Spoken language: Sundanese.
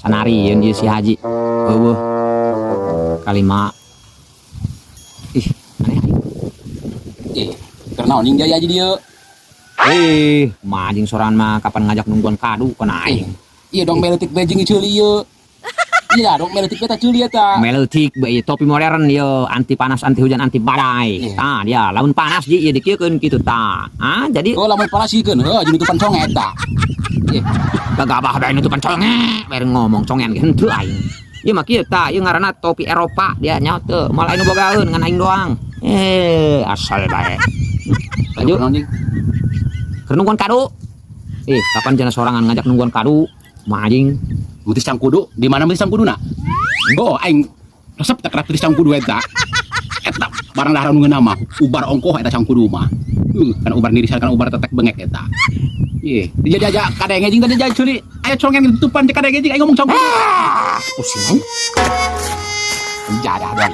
Sanarieun ieu si Haji. Eueuh. Kalima. Ih, aneh aing. Eh, keur naon ning jaya dieu? Eh, majing sorangan mah kapan ngajak nungguan kadu kana aing. Iya dong, meletik bejing ceuli ieu. Iya dong, meletik eta ceuli eta. Meletik bae topi modern yo, anti panas, anti hujan, anti badai. Iya. Tah dia, lamun panas ji ieu dikieukeun kitu tah. Ah, jadi Oh, lamun panas sikeun, heuh jeung nutupan conge eta. Ih, gagabah bae nutupan conge, bae ngomong congen ge henteu aing. Ieu mah kieu tah, ieu ngaranna topi Eropa dia nya teu, malah anu bogaeun ngan aing doang. Eh, asal bae. Lanjut. Naon jing? Keur nungguan kadu. Eh, kapan jana sorangan ngajak nungguan kadu? Majing. Meutis cangkudu, di mana meutis cangkuduna? Oh, aing resep tak kerap meutis cangkudu eta. Eta barang dahar nu ngeunah mah, ubar ongkoh eta cangkudu mah. Kan ubar nirisan, kan ubar tetek bengek eta. Ih, dia aja kadenge jeung tadi jadi ceuli. Aya congen tutupan kadenge jeung aing ngomong cangkudu. Ah, pusing aing. Jadah dong.